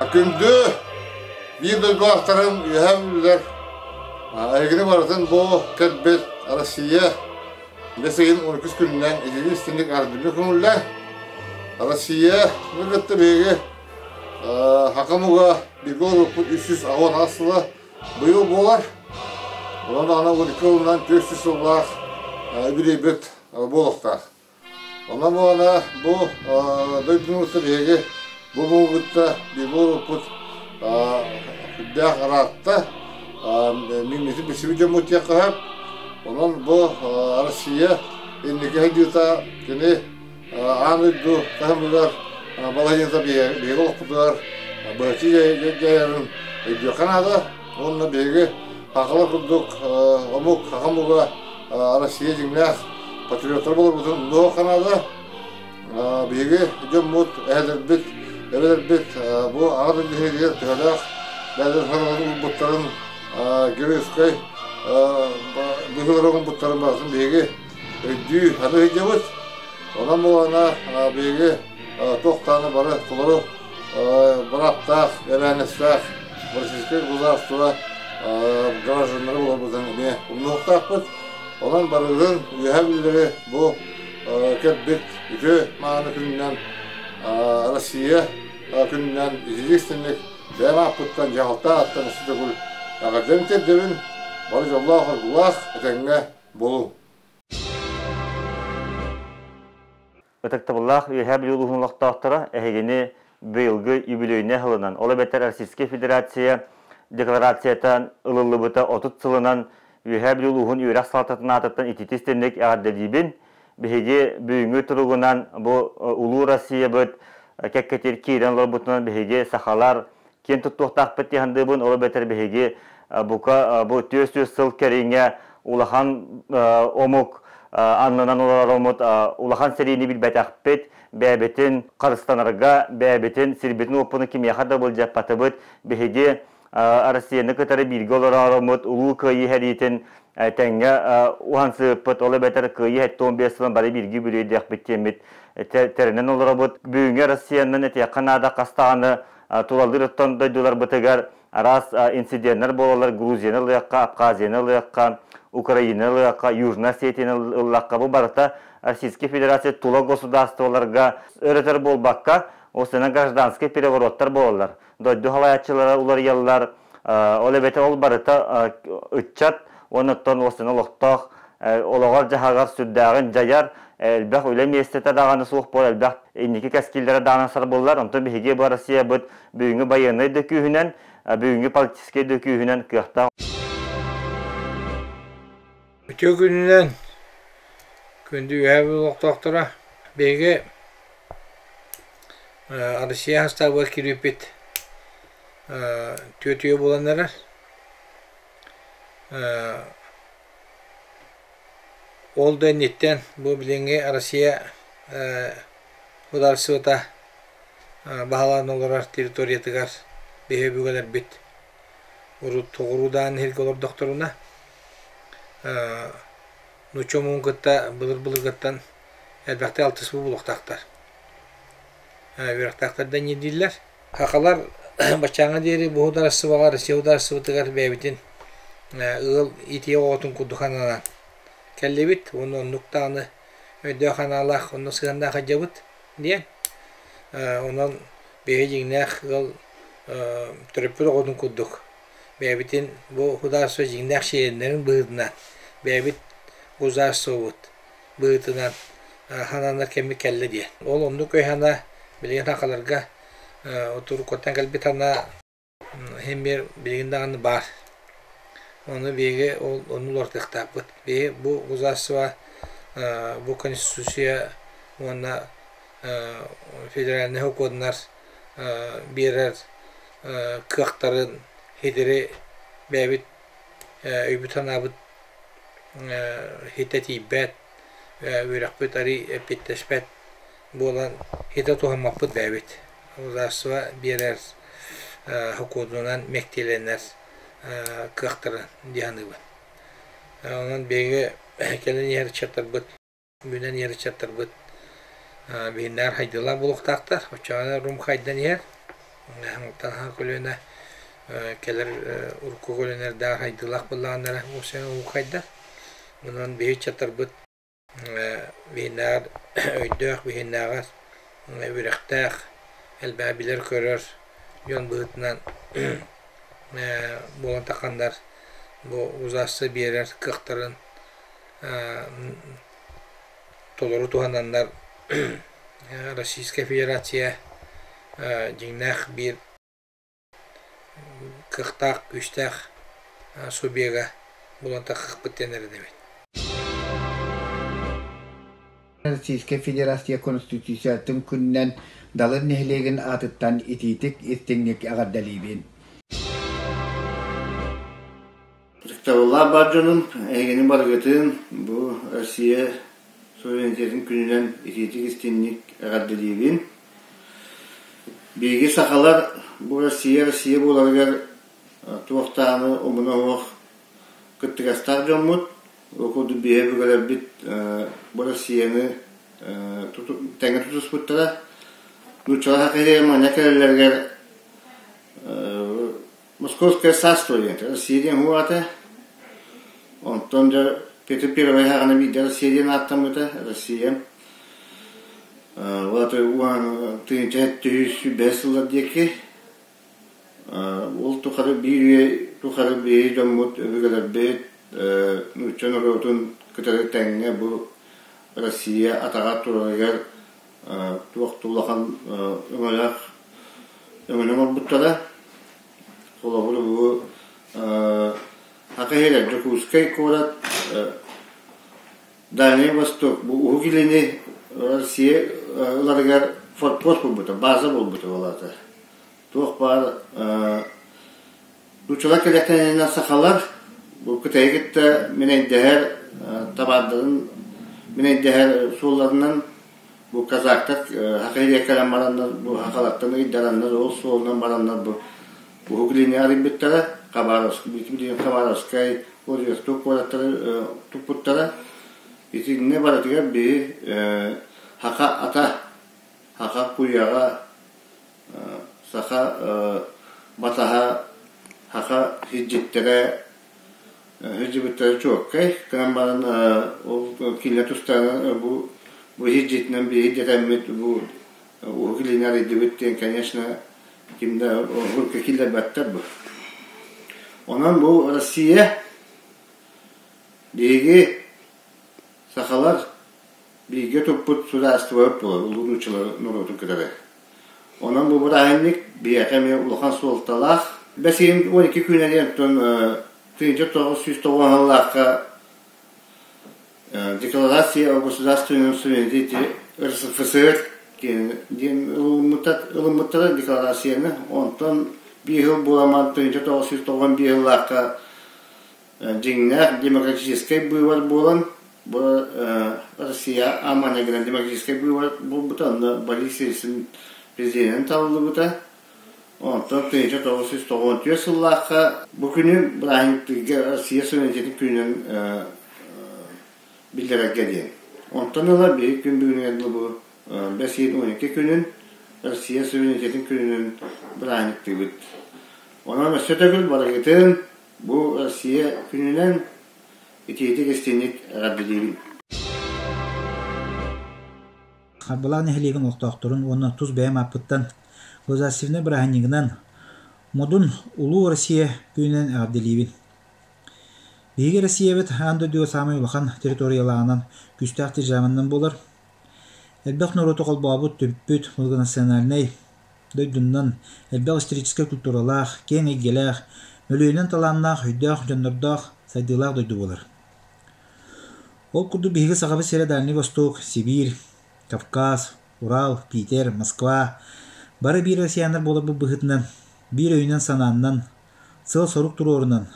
Күндү биир дойдулаахтарым, үөһээ бүлүүлэр, эһигини барытын бу кэлбит Россия бэс ыйын 12 күнүнэн итини истиҥник ардыгы көҥүллээн Россия кытта биһиги Хакамуга бииргэ олорбуппут 318 сыла быйыл буолар. Онон даҕаны 12 сылынан 400 сыллаах үбүлүөйбүт буолуохтаах. Онон буолана бу дойдуну кытта биһиги бу буолбутта бииргэ олорбуппут сүрдээх ыраатта. Миҥнити билсибит дьоммут диэххэ сөп. Онон бу Россия инники сайдыыта кини аан дойду таһымыгар балаһыанньата биһиги олохпутугар быһаччы дьайарын өйдүөххэ наада. Уонна биһиги сахалар курдук омук, саха омуга Россия дьиҥнээх патриоттар буоларбытын умнуохха наада. Биһиги дьоммут, эһэлэрбит, эбэлэрбит бу аҕа дойду иһигэр төһөлөөх бэйэлэрин санааларын уурбуттарын, геройскай быһыылары оҥорбуттарын барытын биһиги өйдүү саныы сылдьабыт. Онон буолана биһиги туох даҕаны бары толору бырааптаах, эбээһинэстээх Российскай государство гражданнара буоларбытын эмиэ умнуохтаахпыт. Онон барыгын үөһээ бүлүүлэри бу кэлбит үтүө мааны күнүнэн Россия күнүнэн итиник истинник бэйэм ааппыттан, дьаһалта ааттан өссө төгүл эҕэрдэбин тиэрдэбин. Бары дьоллоох-оргулаах, этэҥҥэ буолуҥ! Ытыктабыллаах Үөһээ Бүлүү улууһун олохтоохторо эһигини быйылгы юбилейнай сылынан, ол эбэтэр Российскай Федерация декларацията ылыллыбыта 30 сылынан Үөһээ Бүлүү улууһун үөрэх салалтатын аатыттан ититис-тинник эҕэрдэлиибин. Биһиги бүгүҥҥү туругунан бу улуу Россиябыт кэккэтигэр киирэн олорбутунан биһиги сахалар киэн туттуохтаахпыт дии саныыбын. Ол эбэтэр биһиги бука бу 400 сыл кэриҥэ улахан омук аннынан олорорумут улахан сэриини билбэтэхпит, бэйэбитин харыстанарга, бэйэбитин сирбитин-уоппутун кимиэхэ да былдьаппатыбыт. Биһиги Россияны кытары бииргэ олорорумут Улуу Кыайыы сэриитин тэҥҥэ уһансыыппыт, ол эбэтэр Кыайыы 75 сылын бары бииргэ үбүлүөйдүөхпүт диэммит тэринэн олоробут. Бүгүҥҥү Россиянан этиэххэ наада хас даҕаны тулалыыр оттон дойдуларбытыгар араас инциденнэр буолаллар. Грузияны ылыахха, Абхазияны ылыахха, Украинаны ылыахха, Южная Осетияны ыллахха, бу барыта Российскай Федерация тула государстволарга өрөтөр буолбакка, осынан гражданскай перевороттар буолаллар. Дойду халаяччылара уларыйаллар, ол эбэтэр ол барыта ыччат уонна оттон уостан олохтоох олоҕор-дьаһаҕар сүрдээҕин дьайар, элбэх үлэ миэстэтэ даҕаны суох буолар, элбэх инники кэскиллэрэ даҕаны сарбыллар. Онтон биһиги бу Россиябыт бүгүҥҥү байыаннай да күүһүнэн, бүгүҥҥү политическай да күүһүнэн кыахтаах. Үтүө күнүнэн, күндү үөһээ олохтоохторо! Биһиги Россия састаабыгар киирбиппит түөрт үйэ буолан эрэр. Ол да инниттэн бу билиҥҥи Россия судаарыстыбата баһылаан олорор территориятыгар биһиги өбүгэлэрбит урут тоҕуруудаан иһиргэ олордохторуна нуучча омугун кытта былыр-былыргыттан элбэхтик алтыспыт буолуохтаахтар. Үөрэхтээхтэр да инньэ дииллэр. Сахалар баччааҥҥа диэри бу судаарыстыбаҕа Россия судаарыстыбатыгар бэйэбитин ыал иитийэх оҕотун курдук сананан кэллибит уонна оннук даҕаны өйдөөх санаалаах, онно сыһыаннаах сылдьабыт диэн. Онон биһиги дьиҥнээх ыал төрөппүт оҕотун курдук бэйэбитин бу судаарыстыба дьиҥнээх чилиэннэрин быһыытынан бэйэбит государствобыт быһыытынан сананар кэммит кэллэ диэн. Ол оннук өй-санаа билигин сахаларга уруккуттан кэлбит санаа иһин биир билигин даҕаны баар. Ону биһиги ол ону уларытыахтаахпыт. Биһиги бу государство бу конституция уонна федеральнай сокуоннар биэрэр кыахтарын ситэри бэйэбит өйбүт-санаабыт хитэ тиийбэт, үөрэхпит арыый эппиэттэспэт буолан хитэ туһаммаппыт бэйэбит. Государство биэрэр сокуонунан мэктиэлэнэр кыахтарын дии саныыбын. Онон биһиги кэлин иһэр ыччаттарбыт Үүнэн иһэр ыччаттарбыт биһиннээр хайдыылаах буолуохтаахтар. Оччоҕуна рум хайдан иһэр. Хаҥтан хаҥа көлүөнэ кэлэр урукку көлүөнэлэрдээх хайдыылаах былааннара уукайдар. Онон биһи ыччаттарбыт биһиннээҕэр өйдөөх, биһиннээҕэр үөрэхтээх, элбэҕи билэр-көрөр дьон быһыытынан буолан тахханнар бу узасса биэрэр кыахтарын толору туһананнар Российскай Федерация дьиҥнээх биир кыахтаах, күүстээх субъега булан таххыппыт диэн эрэнэбин. Российскай Федерация Конституциятын күнүнэн Далыр нэһилиэгин аатыттан итиитик истиҥник эҕэрдэлиибин. Ытыктабыллаах бар дьонум, эһигини барыгытын бу Россия суверенитетин күнүнэн итиитик истиҥник эҕэрдэлиибин. Биһиги сахалар бу Россия Россия буоларыгар туохтааҕы омуна суох кыттыгастаах дьоммут. Ол курдук биһиги өбүгэлэрбит бу Россияны тэҥҥэ тутуспуттара. Нууччалар хакыйа манна кэлэллэригэр Московское царство диэн Россия диэн уһуата. Онтон дьэ Петр Первый аҕана биирдэ Россия диэн ааттаммыта. Россия вот тыһыынча 705 сыллар диэки ол тухары биир үйэ тухары биһи дьоммут өбүгэлэрбит нуучча норуотун кытары тэҥҥэ бу Россия атаҕар турарыгар туох да улахан өҥөлөөх өҥөнү оҥорбуттара. Холобур, бу Саха иһигэр Дьокуускай куорат Дальний Восток бу Уһук Илини Россия ыларыгар форпост буолбута, база буолбута буолаата. Туох баар Нууччалар кэлэктэнэннэр сахалар бу Кытайы кытта минэйдэһэр табаардарын минэйдэһэр суолларынан бу казактар Хакаһирия кэлэн бараннар бу хахалартан ыйдараннар ол суолунан бараннар бу Уһук Илини арыйбыттара Хабаровск билигин Хабаровскай Владивосток куораттары туппуттара итиннэ барытыгар биһи хаха ата хаха куйаҕа саха батаһа саха сирдьиттэрэ сылдьыбыттара чуолкай гынан баран ол кинилэр тустарынан бу бу сирдьитинэн биһиги дэтэммит бу Уһук Илини арыйдыбыт диэн конечно ким да уһукка киллэрбэттэр бу онон бу Россия биһиги сахалар бииргэ туппут судаарыстыбабыт буолар улуу нууччалар норуотун кытары. Онон бу бырааһынньык биһиэхэ эмиэ улахан суолталаах. Бэс ыйын 12 күнэ диэн оттон 1990 сыллаахха Декларация о государственном суверенитете РСФСР диэн ылыммыттара декларацияны. Онтон биир сыл буоламан 1995 сыллаахха дьиҥнээх демократическай быыбар буолан, бу Россия аамана гынан демократическай быыбар буолбута, онно Борис Ельцин президенин талыллыбыта. Онтон 1994 сыллаахха бу күнү бырааһынньыктыырга Россия суверенитетин күнүнэн биллэрэргэ диэн. Онтон ыла биһиги күн бүгүнүгэр дылы бу бэс ыйын 12 күнүн Россия суверенитетин күнүнэн бырааһынньыктыыбыт. Онон өссө төгүл барыгытын Бу Россия күнүнэн итиитик истиҥник эҕэрдэлиибин. Харбалаах нэһилиэгин олохтоохторун уонна тус бэйэм ааппыттан государственнай бырааһынньыгынан Модун Улуу Россия күнүнэн эҕэрдэлиибин. Биһиги Россиябыт аан дойдуга саамай улахан территориялааҕынан күүстээх державаннан буолар. Элбэх норуоту холбообут, түмпүт многонациональнай Дойдунан элбэх историческай культуралаах, киэҥ эйгэлээх, мөлүйүөнүнэн талааннаах, өйдөөх дьоннордоох, сайдыылаах дойду буолар. Ол курдук биһиги Сахабыт сирэ Дальний Восток, Сибиир, Кавказ, Урал, Питер, Москва бары биир россияннар буоларбыт быһыытынан биир өйүнэн-санааннан, сыал-сорук туруорунан,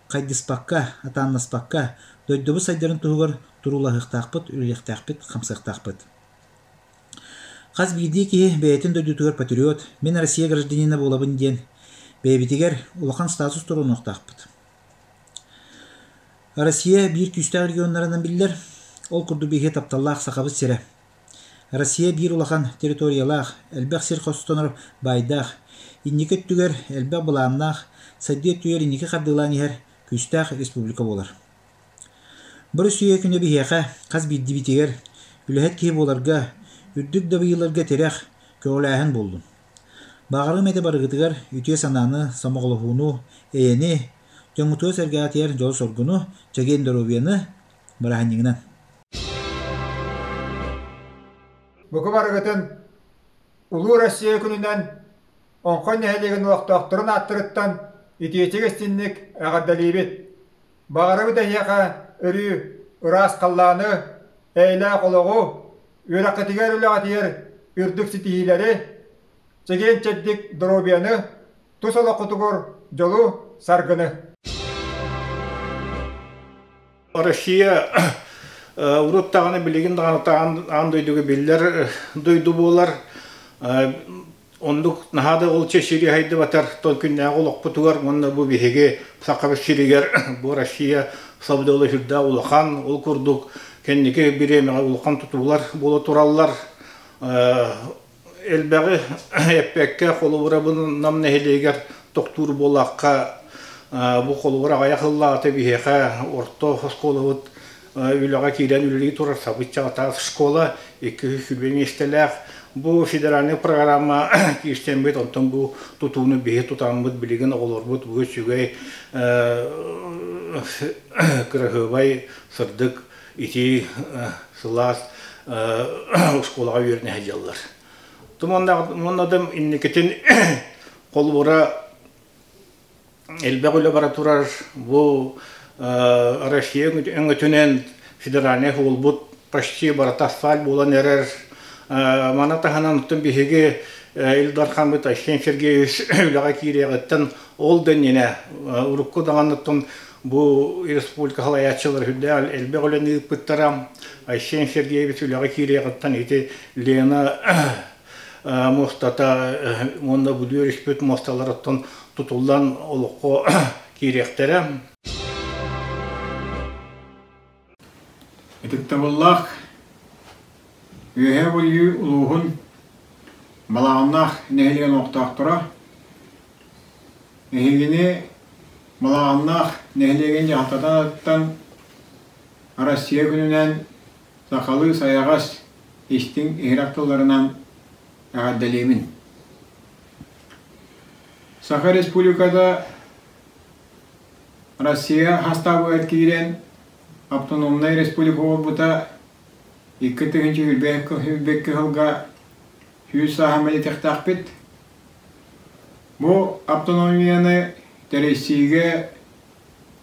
хайдыспакка, атааннаспакка дойдубут сайдарын туһугар туруулаһыахтаахпыт, үлэлиэхтээхпит, хамсыахтаахпыт. Хас биирдии киһи бэйэтин дойдутугар патриот, мин Россия гражданина буолабын диэн бэйэбитигэр улахан статус туруонуохтаахпыт. Россия биир күүстээх регионнарынан биллэр, ол курдук биһиги тапталлаах Сахабыт сирэ. Россия биир улахан территориялаах, элбэх сир хостонор баайдаах. инники өттүгэр элбэх былааннаах, сайдыы өттүгэр инники хардыылаан иһэр күүстээх республика буолар. Бу Россия күнэ биһиэхэ хас биирдиибитигэр үлэһит киһи буоларга, үрдүк дабайыыларга тирэх, көҕүлээһин буоллун. Баҕарым этэ барыгытыгар үтүө санааны, сомоҕолоһууну, эйэни, дьоҥҥутугар-сэргэҕитигэр дьолу-соргуну, чэгиэн доруобуйаны, бырааһынньыгынан! Бука барыгытын Улуу Россия күнүнэн Оҥхой нэһилиэгин олохтоохторун ааттарыттан итиитик истинник эҕэрдэлиибит! Баҕарабыт эһиэхэ өрүү ыраас халлааны, эйэлээх олоҕу, үөрэххитигэр үлэҕитигэр үрдүк ситиһиилэри, чэгиэн-чэбдик доруобуйаны, тус олоххутугар дьолу-саргыны! Россия урут даҕаны билигин даҕаны аан дойдуга биллэр дойду буолар. Оннук наһаа да ол чэчири батар тон күннээҕи олохпутугар уонна бу биһиги Сахабыт сиригэр бу Россия сабыдыала сүрдээх улахан, ол курдук кэнники бириэмэҕэ улахан тутуулар буола тураллар. Элбэҕи эппэккэ, холобура бу Нам нэһилиэгэр тохтуур буоллахха, бу холобура аҕыйах сыллааҕыта биһиэхэ орто оскуолабыт үлэҕэ киирэн үлэлии турар Сабыччаҕа школа 220 миэстэлээх. Бу федеральнай программа киирсэммит, онтон бу тутууну биһи тутаммыт билигин оҕолорбут бу үчүгэй кыраһыабай, сырдык итии сылаас оскуолаҕа үөрэнэ сылдьаллар. Туманнадым инникитин холобура элбэх үлэ бара турар бу Россия өҥөтүнэн федеральнай суолбут почти барыта асфальт буолан эрэр. Маны таһынан оттон биһиги Ил Дархаммыт Айсен Сергеевич үлэҕэ киириэҕиттэн ол да иннинэ урукку даҕаныттан Бу республика салайааччылар үрдээх элбэх үлэни ыыппыттара. Айсен Сергеевич үлэҕэ киириэҕиттэн ити Лена муостата уонна Бүлүү өрүспүт муосталарыттан тутуллан олоххо киириэхтэрэ. Ытыктабыллаах Үөһээ Бүлүү улууһун Балаҕаннаах нэһилиэгин олохтоохторо, эһигини Балаҕаннаах нэһилиэгин дьаһалтатыттан Россия күнүнэн сахалыы сайаҕас, истиҥ иһирэх тылларынан эҕэрдэлиибин. Саха Республиката Россия хастаабыгар киирэн автономнай республика буолбута 2021 сылга 100 сааһын бэлиэтиэхтээхпит. Бу автономияны тэрийсиигэ,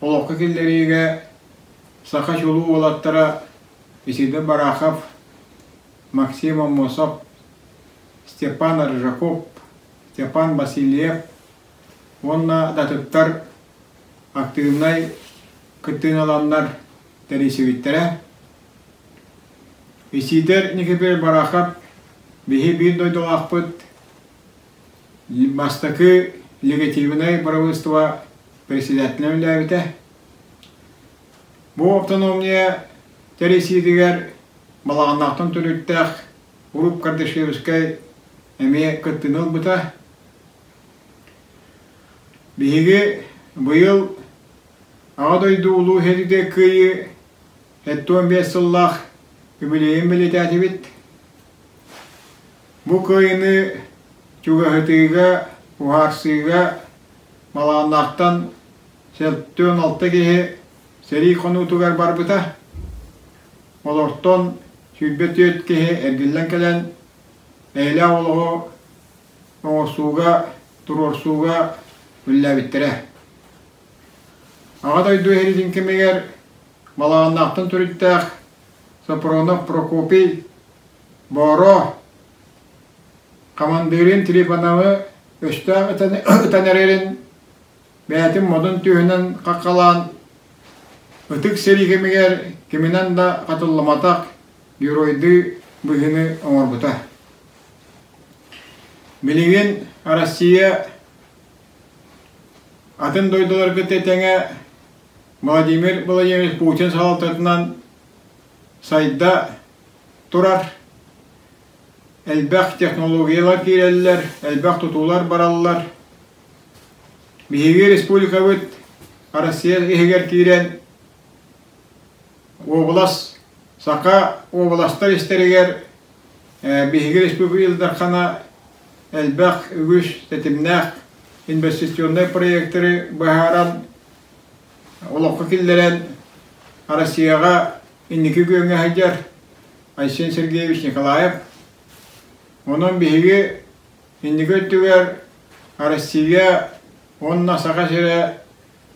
олоххо киллэриигэ саха чулуу уолаттара Исидор Барахов, Максим Аммосов, Степан Аржаков, Степан Васильев уонна да атыттар актыыбынай кыттыыны ыланнар тэрийсибиттэрэ. Исиидэр Никифоров Барахов биһи биир дойдулаахпыт бастакы легитимнай бырабыыталыстыба председателинэн үлэлээбитэ. Бу автономия тэрийсиитигэр Балаҕаннаахтан төрүттээх Уруп Кардашевскай эмиэ кыттыыны ылбыта. Биһиги быйыл Аҕа дойду Улуу сэриитэ Кыайыы 75 сыллаах үбүлүөйүн бэлиэтээтибит. Бу кыайыыны чугаһытыыга, уһаарсыыга Малааннаахтан 76 киһи сэрии хонуутугар барбыта. Олортон 24 киһи эргиллэн кэлэн, эйэлээх олоҕу оҥорсууга, туруорсууга үлэлээбиттэрэ. Аҕа дойду сэриитин кэмигэр Балаҕаннаахтан төрүттээх Сопронов Прокопий Боро хамандыырын Трифоновы өстөөх ытан эрэрин бэйэтин модун түөһүнэн хаххалаан ытык сэрии кэмигэр киминэн да хатылламатах геройдуу быһыыны оҥорбута. Билигин Россия атын дойдуларга тэҥэ Владимир Владимирович Путин салалтатынан сайда турар. Элбэх технологиялар киирэллэр, элбэх тутуулар бараллар. Биһиги республикабыт Россия иһигэр киирэн уобалас Саха уобаластар истэригэр биһиги республика Ил Дархана элбэх үгүс тэтимнээх инвестиционнай проектары быһааран олоххо киллэрэн Россияҕа инники күөҥҥэ сылдьар Айсен Сергеевич Николаев. Онон биһиги инники өттүгэр Россия уонна Саха сирэ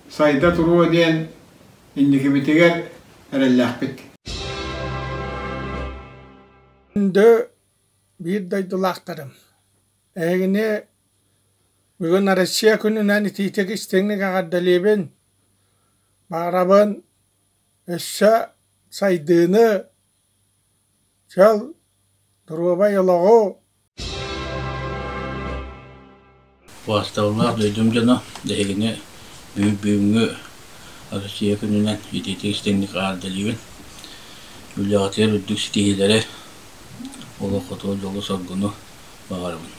сайда туруо диэн инникибитигэр эрэллээхпит. Күндү биир дойдулаахтарым, эһигини бүгүн Россия күнүнэн итиитик истиҥник эҕэрдэлиибин. Баҕарабын өссө сайдыыны, чөл, доруобай олоҕу. Убаастабыллаах дойдум дьоно, эһигини бүгүҥҥү Россия күнүнэн итиитик истиҥник эҕэрдэлиибин. Үлэҕитигэр үрдүк ситиһиилэри, олоххутугар дьолу-соргуну баҕарабын.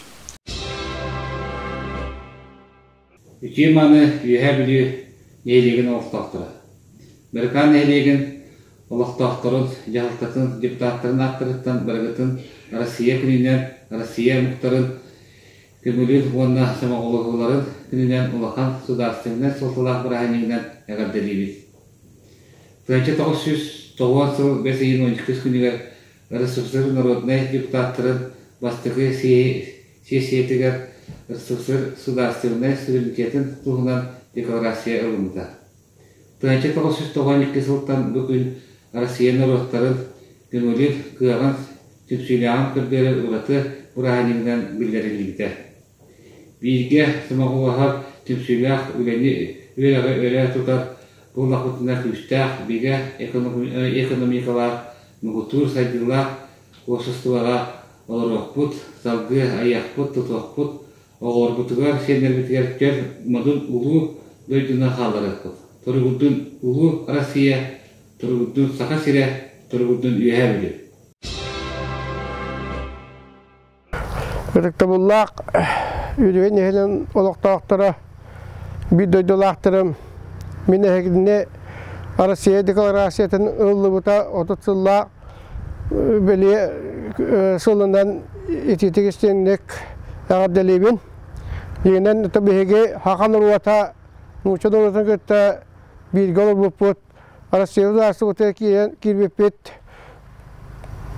Үтүө мааны Үөһээ Бүлүү нэһилиэгин олохтоохторо. Быракаан нэһилиэгин олохтоохторун, дьаһалтатын, депутаттарын ааттарыттан барыгытын Россия күнүнэн, Россия омуктарын көҥүлүн уонна сомоҕолоһууларын күнүнэн улахан судаарыстыбаннай суолталаах бырааһынньыгынан эҕэрдэлиибит. 1990 сыл бэс ыйын 12 күнүгэр РСФСР народнай депутаттарын бастакы сиэссийэтигэр РСФСР судаарыстыбаннай суверенитетын туһунан декларация ылыммыта. 1992 сылтан бу күн Россия норуоттарын көҥүлүн, кыаҕын, түмсүүлээҕин көрдөрөр ураты бырааһынньыгынан биллэриллибитэ. Бииргэ сомоҕолоһор түмсүүлээх үлэни үөрэҕи өрө тутар буоллахпытына күүстээх, бигэ экономикалаах, муҥутуур сайдыылаах уопсастыбаҕа олоруохпут, салгыы айыахпыт-тутуохпут, оҕолорбутугар, сиэннэрбитигэр чөл модун улуу дойдуну хаалларыахпыт. Туругурдун улуу Россия, туругурдун Саха сирэ, туругурдун Үөһээ Бүлүү! Ытыктабыллаах Үөдүгэй нэһилиэгин олохтоохторо, биир дойдулаахтарым, мин эһигини Россия декларациятын ылыллыбыта 30 сыллаах бэлиэ сылынан итиитик истиҥник эҕэрдэлиибин. Дьиҥинэн биһиги саха норуота нуучча норуотун кытта бииргэ олорбуппут, Россия государствотыгар киирэн киирбиппит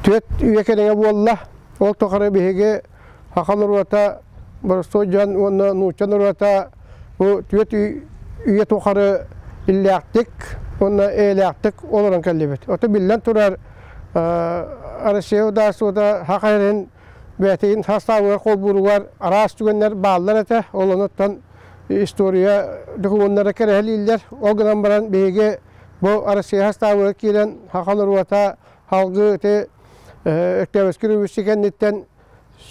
түөрт үйэ кэриҥэ буолла. Ол тухары биһиги саха норуота боростуой дьон уонна нуучча норуота бу түөрт үйэ тухары иллээхтик уонна эйэлээхтик олорон кэллибит. Ото биллэн турар Россия государствота саха сирин бэйэтин састаабыгар холбууругар араас түгэннэр бааллар этэ. Ол онуттан история докумуоннара кэрэһэлииллэр. Ол гынан баран биһиги бу Россия састаабыгар киирэн саха норуота салгыы ити Өктөөбүскэ революция кэнниттэн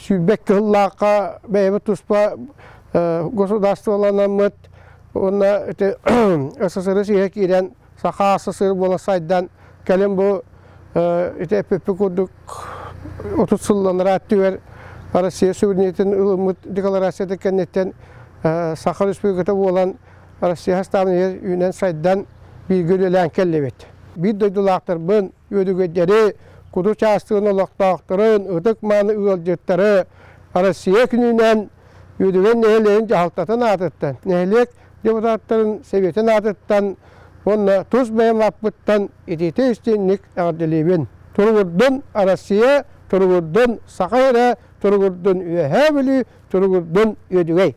сүүрбэт кыһыллаахха бэйэбит туспа государстволанаммыт уонна ити СССР иһэ киирэн Саха СССР буола сайдан кэлин бу ити эппиппит курдук 30 сылланара өттүгэр Россия суверенитетин ылыммыт декларацията кэнниттэн Саха Республиката буолан Россия састаабын үүнэн сайдан бииргэ үлэлээн кэллибит. Биир дойдулаахтарбын, үөдүгэйдэри, куду чаастыгын олохтоохторун, ытык-мааны ыалдьыттары Россия күнүнэн Үөдүгэй нэһилиэгин дьаһалтатын аатыттан, нэһилиэк депутаттарын Сэбиэтин аатыттан уонна тус бэйэм ааппыттан итиитэ истиҥник эҕэрдэлиибин. Туругурдун Россия, туругурдун Саха сирэ, туругурдун Үөһээ Бүлүү, туругурдун Үөдүгэй!